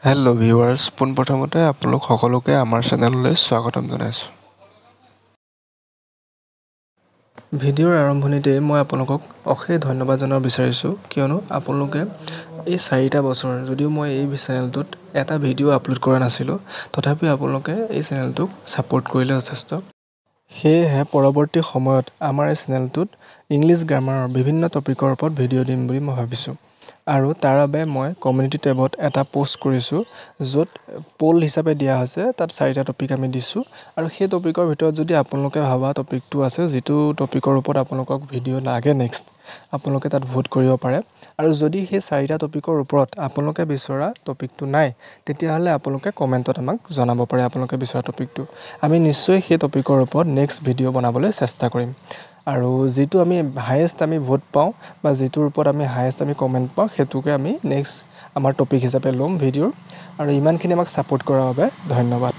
Hello' viewers, পোনপ্ৰথমতে আপোনালোক সকলোকে আমাৰ চেনেললৈ স্বাগতম জনাইছোঁ। ভিডিঅ'ৰ আৰম্ভণিতে মই আপোনালোকক অশেষ ধন্যবাদ জনাব বিচাৰিছোঁ, কিয়নো আপোনালোকে এই 4টা বছৰ যদিও মই এই চেনেলটোত এটা ভিডিঅ' আপলোড কৰা নাছিলোঁ, তথাপিও আপোনালোকে এই চেনেলটোক ছাপোৰ্ট কৰিলে যথেষ্ট। সেয়েহে পৰৱৰ্তী সময়ত আমাৰ এই চেনেলটোত ইংলিছ গ্ৰামাৰৰ বিভিন্ন টপিকৰ ওপৰত ভিডিঅ' দিম বুলি মই ভাবিছোঁ। আৰু তাৰ বাবে মই কমিউনিটি টেবত এটা প'ষ্ট কৰিছোঁ, য'ত প'ল হিচাপে দিয়া হৈছে, তাত 4টা টপিক আমি দিছোঁ। আৰু সেই টপিকৰ ভিতৰত যদি আপোনালোকে ভবা টপিকটো আছে, যিটো টপিকৰ ওপৰত আপোনালোকক ভিডিঅ' লাগে নেক্সট, আপোনালোকে তাত ভোট কৰিব পাৰে। আৰু যদি সেই 4টা টপিকৰ ওপৰত আপোনালোকে বিচৰা টপিকটো নাই, তেতিয়াহ'লে আপোনালোকে কমেণ্টত আমাক জনাব পাৰে আপোনালোকে বিচৰা টপিকটো। আমি নিশ্চয় সেই টপিকৰ ওপৰত নেক্সট ভিডিঅ' বনাবলৈ চেষ্টা কৰিম। আৰু যিটো আমি হায়েষ্ট আমি ভোট পাওঁ বা যিটোৰ ওপৰত আমি হায়েষ্ট আমি কমেণ্ট পাওঁ, সেইটোকে আমি নেক্সট আমাৰ টপিক হিচাপে ল'ম ভিডিঅ'ৰ। আৰু ইমানখিনি আমাক ছাপোৰ্ট কৰাৰ বাবে ধন্যবাদ।